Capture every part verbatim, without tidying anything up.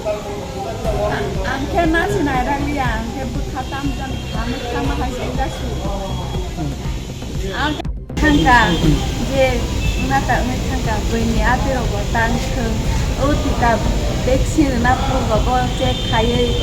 Ang khe ma se nairakliya, ang khe bwkha tamjani kha, mwkha ma hai se wngya su. Ang thangkha je wngna ta wngwi thangkha, buini atirokbo tang thwng. O tika vaccine rwna phurgo bo check khaiwi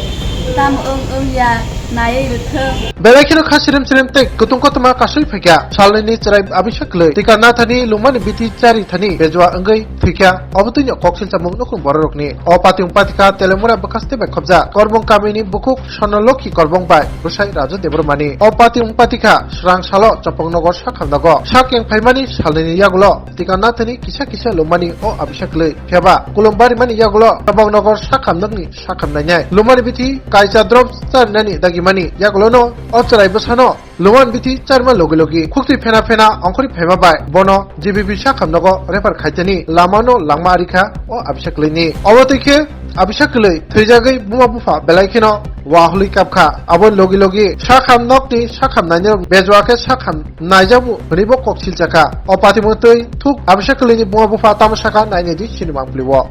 tam wng wngya naiwi rwthwng. Belai kheno kha sirem sirem tei kutung kotorma kasui phaikha. Salnwini chwrai abisa kwlwi tika nathani lungmani bithi chari thani bejua wngwi thwikha. Obo twino koksilsa mung nukhung bororokni. O pating patikha Telemura bwkhaste bai khobjak Korbong kamini bukhuk Sonolokhi Korbong bai bwsai Raju Debbarmani. O pating patikha swrang salo Chopongnogo sakhamnogo. Sak yang phaimani salnwini yagulo tika nathani kisa kisa lungmani o abisa kwlwi. Phiyaba kulum barimani yagulo Chopongnogo sakhamnokni sakham nainai. Lungmani bithi kaisa drop charinani dagimani yagulono o chwrai bwsano Luman bithi charma logi logi khuktwi phena phena ongkhorwi phaima bai bono G B B sakhamnogo refer khaitani lamano langma arikha o abisa kwlwini. Obo twi khe abisa kwlwi thwijagwi buma bupha belai kheno wahului kapkha. Abo logi logi sakham nokni sakham nainai bejua khe sakham naijamu hwnwibo kok silchakha. O patimwtwi thuk abisa kwlwini buma bupha tamo sakha nainai di sinimang piliwo.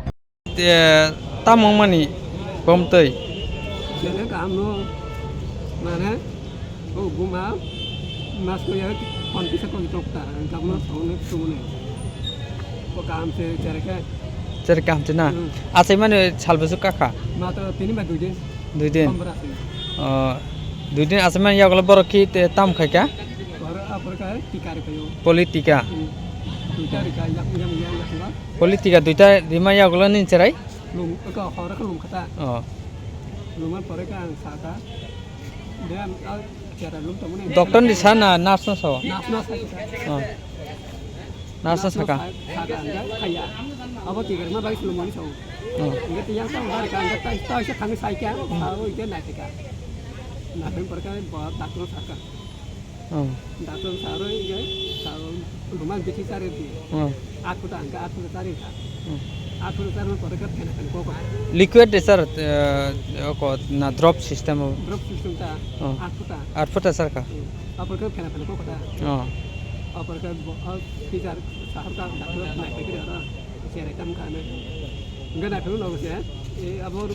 Te, tamo wngmani bomtwi? Jene kaham no, mane, o buma, mas ko ya, kon kisa kon tok ta, ang kamu no song ne song ne. Ko kaham se, chere ke. Chere kaham se na? Hmm. Asai mani sal bwswk kakha? Matro tini ba dui din. Dui din? Pondro asai. Oh, dui din asai mani yagulo borok ki te tam khai ka? Bor, ah, bor ka tika re kayo. Politika? Hmm. Duita re ka, yak, yak, yak, yak, yak. Politika duita rima yagulo ni cherai? Lum, ka hor ka lum kata. Oh. Luman pore ka ang saka. Dia, ah, chera lum to mune. Doctor ni sa na nurse no sa? Nurse no sa. Oh. Nurse no saka. Saka ang kaya. Abo tigar ma bai lum mani sa. Oh. Enggak tiang sa udah ka enggak tai tai sa kami sai kya. Sa o ite na tika. Na pem pore ka ba doctor saka. Oh. Doctor saro igai, saro rumah bithi sare di. Oh. Aat phuta angka aat phuta sare kha. Oh. Aat phuta sare pore ka phena phena koko. Liquid de sir, eh, ko na drop system o? Drop system ta, oh, aat phuta. Aat phuta sir ka? Hmm. Apor ka phena phena koko ta. Oh. Apor ka bo, ah, teacher sahar ka doctor na pekri ara. Cherai tam kha na. Enggak na phela logo se. E abo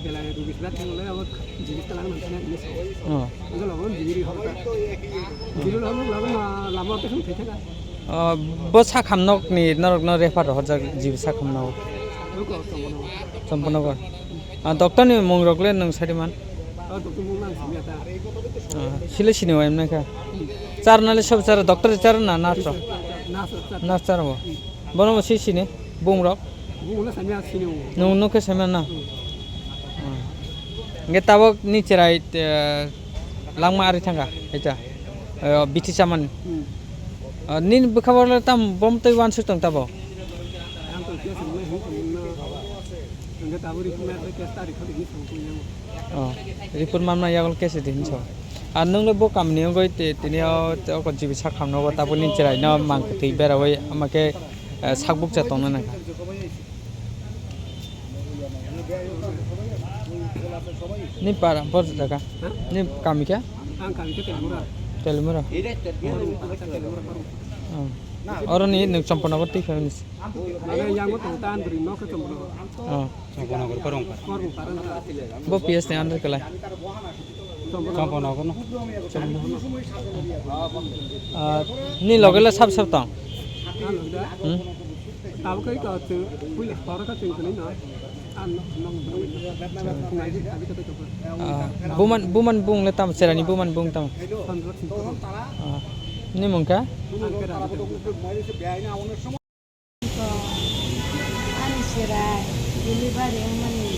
belai rugi sila thang le abo jibis ta lang na ne so. Oh. Enggak logo jibiri hor ta. Jibiri logo logo ma lama te khum thai thaka. Oh, bo sakham nok ni norok no refer horjak jibi sakham nok. Logo to bono. Sampono gor. Ah, doctor ni mung rok le nung sari man. Oh, doctor mung nang samya ta. Ah, sile sini wa emna kha. Char na le sob char, doctor char na nurse rok? Nurse rok char. Nurse char bo. Bono bo si sini, bung rok? Bung no samya sini o. Nung no khe samya na? Hmm. Hmm. Nge tabok ni cherai, eh, langma ari thangka, echa. Eh, bithi chamani. Hmm. Ah, nini bwkha bole tam bom tei wansuk tong tabo? Ang to khe sini hung tong no. Nge tabori kuma ke stari khodi ni song kuya. Oh, report mamna yagol case di hinso. Ar nungno bo kamni wngoi te, tini o, te o jibi sak hamno bo tabuk ni cherai no mang kwtwi berawoi ama khe, eh, sak bukcha tongna nangkha. Ni para bor jaga. Ha? Ni kami khe? Ang kami khe Telimura. Telimura. Telimura, Telimura, Telimura. Oh. Oro ni nwng Champanagar twi khe ni. Mane yang bo tong tan bri nok khe Champanagar. Oh. Champanagar Korongpara. Korongpara na. Bo P S ni under kelai. Champanagar no. Ah, ni loge le sab sab tong? Ah, loge da. Hmm? Tabo kai ka tu, pui horo ka tu ni no. Ah, no, no, no. Ah, buman, buman bung le tam, serani buman bung tam. Sandra Singh. Ah, ni mung kha? Ang khe Raja Debbarma. Ani cherai delivery wngmani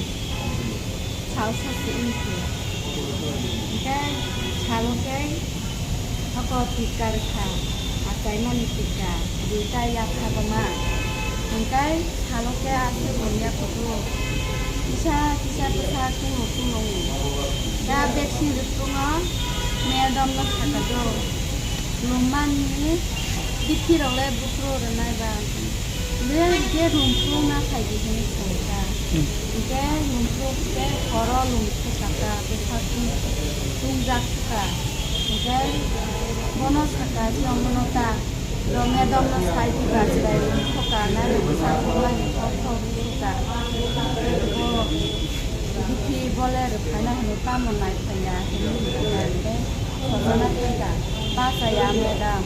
sal sase wngkhe. Hinkhe salo khe hoko tika rwkha, achaimani tika, duita yapha goma. Hinkhe salo khe aswk romya kuthuk. Kisa kisa bwsa kumu kumu. Da vaccine rwkhe no madam no sakha do. Lumani bithi rok le buphuru rwnai ba. Be hwnkhe lum phuru na phaidi hwnwi sankha. Hmm. Hwnkhe lum phuru khe horo lum phuru sakha, bwswk tung-, tungjak kha. Hwnkhe bono sakha, chwng bono ta, do madam no sai di ba, chwrai lum phuru ka, nai lum sakha, nai lum phuru ka. Bo Bole rwphaina hwnwi tamo naiphaiya hwnwi hwnkhe sojana thangkha. Bachaya madam,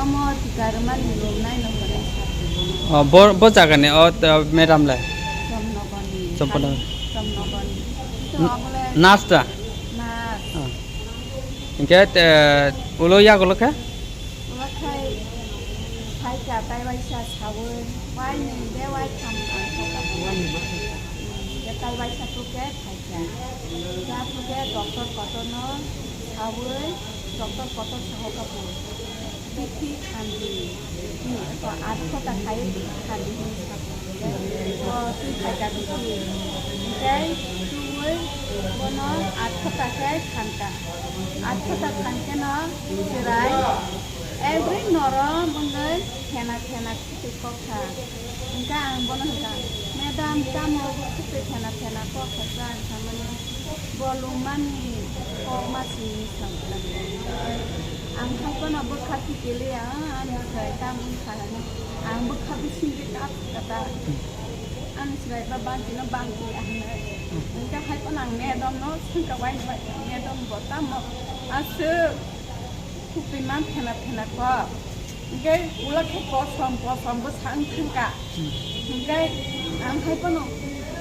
omo tika rwmani rwmnai no hwnwi sakhe bono. O, bo, bo jagani, o, t-, madam le? Chomnogoni. Chomnogoni. Chomnogoni. To N-, abole nurse da? Nurse. Ah. Hwnkhe, eh, ulo yagulo khe? Ulo khai phaikha, tai waisa saui, waini de waitham ang thokha. Hwnkhe tai waisa tukhe phaikha. Hwnkhe aphuru khe doctor kotorno saui, doctor kotor sahokha bo. Bithi khandi, hmm, to aat khota khai khandi hwnwi sakha. To twi phaikha bithi. Hwnkhe twiwi bono aat khota khe khankha. Aat khota khankhe no chwrai every norom wngwi thena thena khwtwi kok kha. Hwnkhe ang bono hwnkha, "Madam, tamo bo khwtwi thena thena kok kha?" Ang samani, "Bo lungmani kokma simi," samani. Ang hai phano bwkha tikiliya, ani swrai tamo wngkha hwnwi. Ang bwkha bisingtwi kap kha ta. Ani swrai ba bangchino bangchi ya hwnwi. Hwnkhe hai phano ang madam no swngkha, "Waini bai madam bo tamo aswk khukti man thena thena kok?" Hwnkhe ulo khe kosom kosom bwsa wng thangkha. Hwnkhe ang hai phano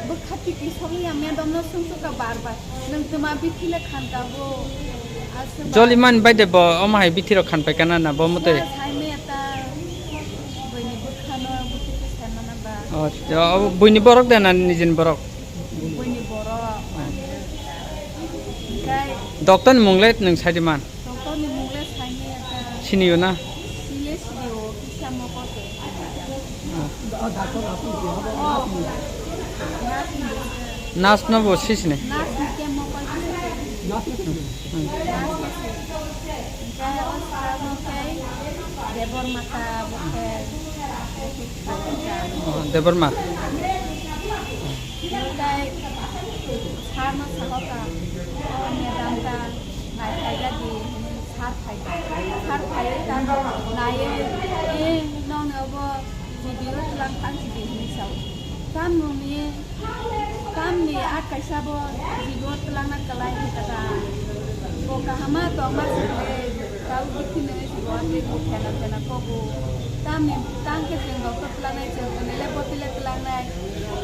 bwkha tiki sokliya madam no swngsukkha bar bar, "Nwng twma bithi le khan tabuk?" Aswk ba- Joli man bai de bo, omo hai bithi rok khan pai kana na bo motoi? Sa sai maya ta, buini bwkha no bithi khe sai mana ba. O, o, buini borok de na nijini borok? Buini borok. Hwnkhe Doctor ni mung le nwng sai di man? Doctor ni mung le saini ya ta. Sini yo na? Sile sini o, kisa moko se. Ah. Oh. Nurse ni bwse. Nurse no bo si sini? Nurse ni ke moko se. Hmm. Nurse ke se. Hwnkhe o sir no khe Debor Mata bo khe. Oh, Debor Ma. Hwnkhe sir no sahoka, "O madam ta naiphai da di," hwnwi sir phaikha. Sir phaiwi tamo naiwi, "Eh, nokni obo video twlang tang sidi," hwnwi sao. Tamoni, tamni a kaisa bo video twlangna kwlai hwnkha ta. Bo kahama tongma se. Tau bithi nungwi si bo atwi bo thena thena kobo. Tamni tang khe chwng doctor twlangnai, chwng twnwi le botwi le twlangnai.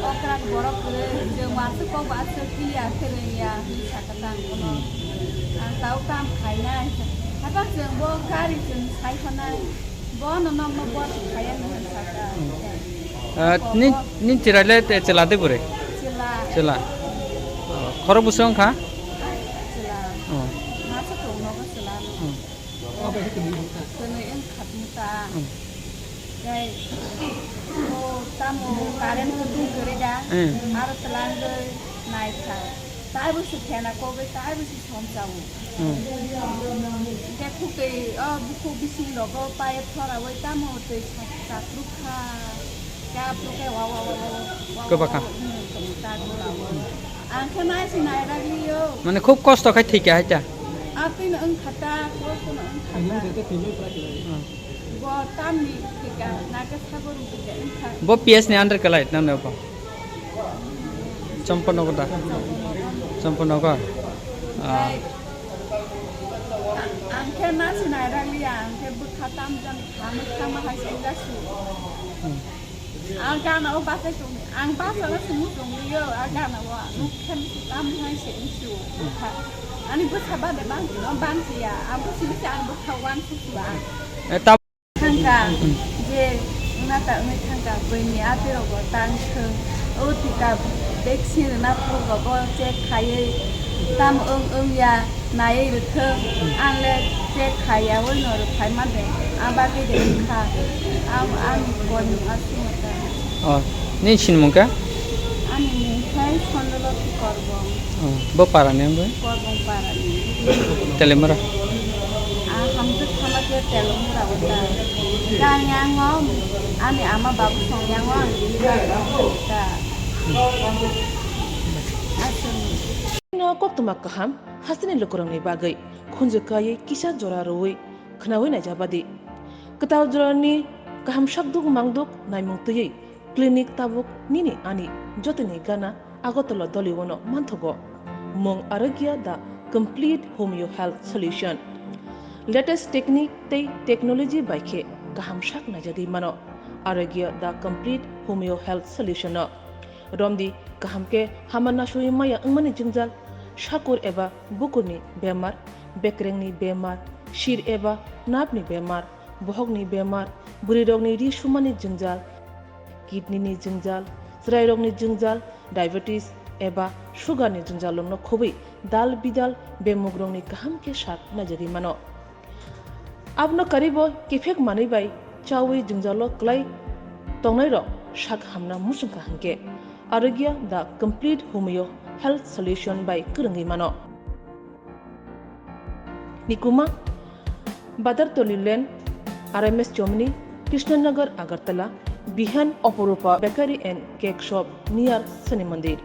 Okra borok kwrwi, chwng aswk kobo aswk clear khe rwngya hwnwi sakha tang bono. Hmm. Ang tau kam khainai. Haiphano chwng bo gari chwng sai hwnai. Bono nokno botwi khaiya hwnwi sakha. Hmm. Ah, ni, ni chwrai le te chwla de bwrwi? Chwla. Chwla. Oh, khorok bwswk wngkha? Chwla. Oh. Masa tong nogo chwla no. Hmm. Twnwi wng khatmu ta. Hmm. Tei o tamo current kwtwng kwrwi da. Hmm. Aro twlangwi naikha. Taibo se phena kogwi, taibo se somchao. Hmm. Hwnkhe khukti o bukhuk bising rogo paye thorawi tamo twi sa-, chakruk kha. Chakruk khe wa, wa, wa, wa, wa, wa, Kwbakha. Hmm, tamo chakruk lawo. Ang khe nai se nai ragli yo. Mane khub kosto khai thwikha hai ta? Atwi no wng kha ta, kosto no wng kha ta. Hmm. Bo tamni thwikha, nake sago rwkha wng kha. Bo P S ni under kwlai nang no bo? Chomponogo da? Chomponogo. Ah. Ang khe nasi nai rang liya, ang khe bwkha tam jani kha, mwkhang ma hai se wngya su. Hmm. Ang gana o bachai tong, ang bachana se muchung liyo, a gana o nuk khe tam hai se wngsu. Ani bwsa bade bang no bang siya, ang bwsa se ang bwkha wan su su ang. Eh, ta- Thangka, je wngna ta wngwi thangka, buini apirogo tang thwng, o tika vaccine rwna phurgo bo check khaiwi, tam wng wngya naiwi rwthwng, ang le check khaiyawi no rwphai mande, a bagwi de wngkha, ang, ang koi aswk. Oh, nini sinimung khe? Ani mung khe Sondolokhi Korbong. Oh, bo para ni wngwi? Korbong para ni. Telemura? Ah, hamjwk thama khe Telemura o ta. Khe ang yang o, ani ama babu song yang o ang deliver ta. Aswk. No koktwma kaham hasteni lukurokni bagwi khunju kaiwi kisa jora rwui khwnaui naijabadi. Kwtal jorani kaham sakduk mangduk naimung twiwi clinic tabuk nini ani jotoni gana Agartala Dolio no manthogo. Mung Arogya the complete homeo health solution. Latest technique tei technology bai khe kaham sak naijagwi mano. Arogya the complete homeo health solution no. Romdi kaham khe hama nasui maya wngmani jwngjal, sakur eba bukurni bemar, bekrengni bemar, sir eba napni bemar, bohokni bemar, bwrwirokni ri sumani jwngjal, kidney ni jwngjal, chwrairokni jwngjal, diabetes eba sugar ni jwngjal rokno khobwi dal bidal bemugrokni kaham khe sak naijagwi mano. Abono karibo kiphek manwi bai chawi jwngjalo kwlai tongnairok sak hamna muchungkha hwnkhe Arogya the complete homeo health solution bai kwrwngwi mano. Nikuma, Badartoli Lane, R M S Chomni, Krishnanagar, Agartala, Bihan, Oporupa Bakery and Cake Shop near Shani Mandir.